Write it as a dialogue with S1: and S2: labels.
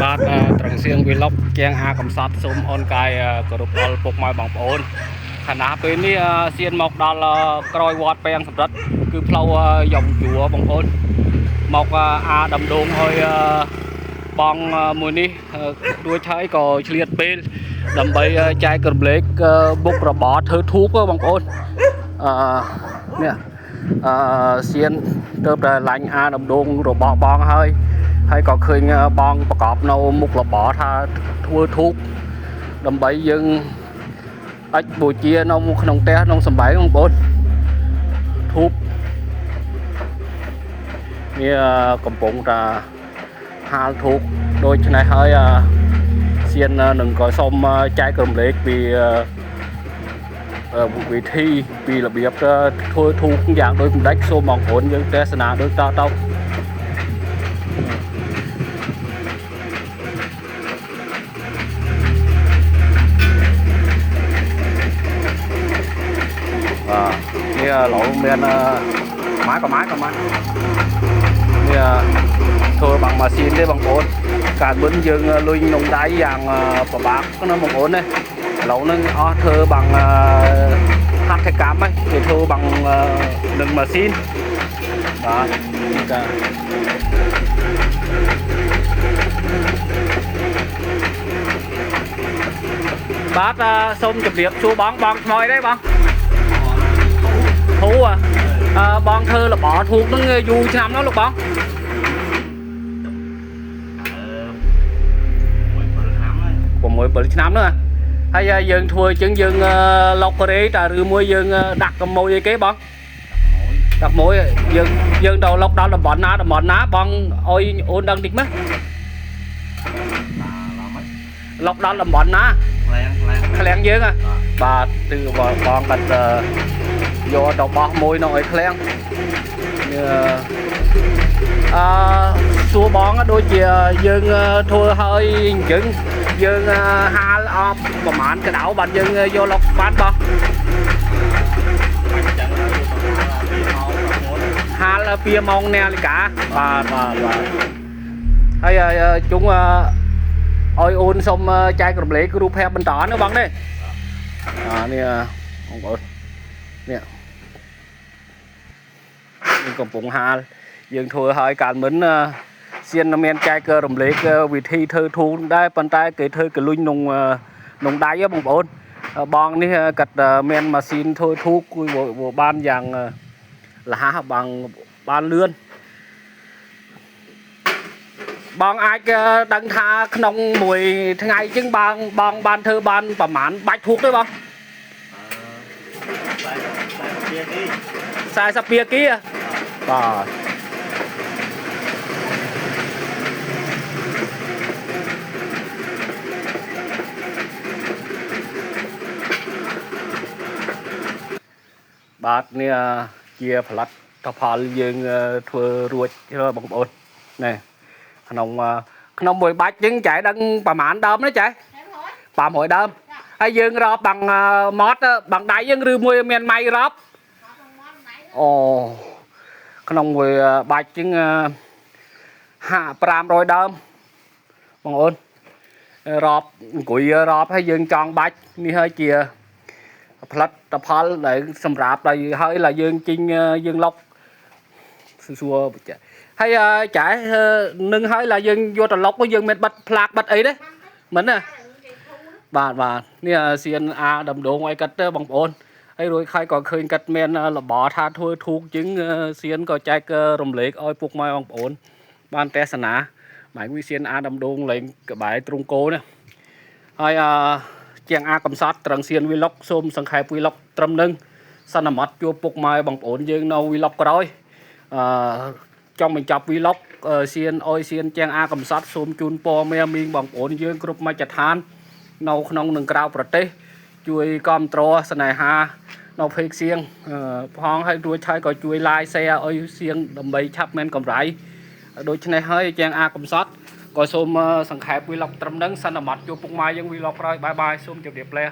S1: បាទត្រង់សៀង vlog ជាងអាកំសត់សូមអូនកាយគោរពដល់ពុកម៉ែបងប្អូនខណៈពេលនេះសៀនមកដល់ក្រោយវត្តពាំងសម្រិទ្ធគឺផ្លូវយ៉ងជួបងប្អូនមកអាដំដងឲ្យបងមួយនេះរួចហើយក៏ឆ្លៀតពេលដើម្បីចែករំលែកបុករបរធ្វើធូបបងប្អូនអឺនេះអឺសៀនទៅតែឡាញ់អាដំដងរបស់បងហើយហើយក៏ឃើញបងប្រកបនៅមុខរបរថាធ្វើធូបដើម្បីយើងអាចបូជានៅក្នុងផ្ទះក្នុងសម្បែងបងប្អូនធូបនេះកំពុងតាហាលធូបដូច្នេះហើយសៀននឹងក៏សូមចែករំលែកពីវិធីពីរបៀបធ្វើធូបយ៉ាងដូចម្ដេចសូមបងប្អូនយើងទស្សនាដូចតទៅបាទនេះឡូវមានម៉ាក៏ម៉ាក៏ម៉ានេះធ្វើbằngម៉ាស៊ីនទេបងប្អូនកាលមុនយើងលុយក្នុងដៃយ៉ាងពិបាកណាបងប្អូនណាឥឡូវហ្នឹងអស់ធ្វើbằngហត្ថកម្មហ្នឹងគេធ្វើbằngនឹងម៉ាស៊ីនបាទកាបាទសូមជម្រាបសួរបងបងថ្មយទេបងធូបងធ្វើរបរធូបហ្នឹងយូរឆ្នាំនោះលោកបង6 7ឆ្នាំនោះហើយយើងធ្វើអញ្ចឹងយើងឡុករេតាឬមួយយើងដាក់កម៉ួយអីគេបងដាក់មួយយើងដល់ឡុកដល់តំបន់ណាតំបន់ណាបងអុយអូនដឹងតិចមើលឡុកដល់តំបន់ណាឃ្លាំងយើងបាទគឺបងគាត់យកទៅបោះមួយនៅឲ្យឃ្លាំងអឺសួរបងដូចជាយើងធ្វើហើយអញ្ចឹងយើងហាលអបប្រហែលក្តៅបាទយើងយកឡុកបានបងហាល2ម៉ោងនាឡិកាបាទបាទបាទហើយជុងឲ្យអូនសុំចែករំលែករូបភាពបន្តណាបងនេះអានេះបងប្អូននេះយើងកំពុងហាលយើងធ្វើហើយកាលមុនសៀនមានចែករំលែកវិធីធ្វើធូបដែរប៉ុន្តែគេធ្វើកលុញក្នុងដៃបងប្អូនបងនេះគាត់មានម៉ាស៊ីនធ្វើធូបគឺបានយ៉ាងលះបងបានលឿនបងអាចដឹងថាក្នុងមួយថ្ងៃជាងបងបងបានធ្វើបានប្រហែលបាច់ធូបទេបង42គីបាទបាទនេះជាផលិតផលយើងធ្វើរួចបងប្អូននេះក្នុងមួយបាច់យើងចែដឹងប្រហែលដើមទេចែ500ដើមហើយយើងរាប់bằngម៉ត់bằngដៃយើងឬមួយមានម៉ៃរាប់អូក្នុងមួយបាច់យើង500ដើមបងប្អូនរាប់អង្គុយរាប់ហើយយើងចង់បាច់នេះហើយជាផលិតផលដែលសម្រាប់ដែលហើយlàយើងជីងយើងឡុកសួរហើយចែនឹងហើយlàយើងយកទៅឡុកយើងមានបិទផ្លាកបិទអីទេមិនណាបាទបាទនេះសៀនអាដំដងអីកាត់ទៅបងប្អូនហើយរួចហើយក៏ឃើញកាត់មានរបរថាធ្វើធូបជាងសៀនក៏ចែករំលែកឲ្យពុកម៉ែបងប្អូនបានទស្សនាម៉ែវិសៀនអាដំដងលែងក្បែរទ្រង់គោនេះហើយអជាងអាកំសត់ត្រឹងសៀនវីឡុកសូមសង្ខេបវីឡុកត្រឹមនឹងសន្មត់ជួបពុកម៉ែបងប្អូនយើងនៅវីឡុកក្រោយអឺចង់បញ្ចប់វីឡុកសៀនអុយសៀនជាងអាកំសត់សូមជូនពរមេមីងបងប្អូនយើងគ្រប់មជ្ឈដ្ឋាននៅក្នុងនិងក្រៅប្រទេសជួយគ្រប់គ្រងស្នេហានៅភេកសៀងផងហើយរួចហើយក៏ជួយ like share ឲ្យសៀងដើម្បីឆាប់មានកម្រៃដូច្នេះហើយជាងអាកំសត់ក៏សូមសង្ខេបវីឡុកត្រឹមនឹងសន្មត់ជួបពុកម៉ែយើងវីឡុកក្រោយបាយបាយសូមជម្រាបលា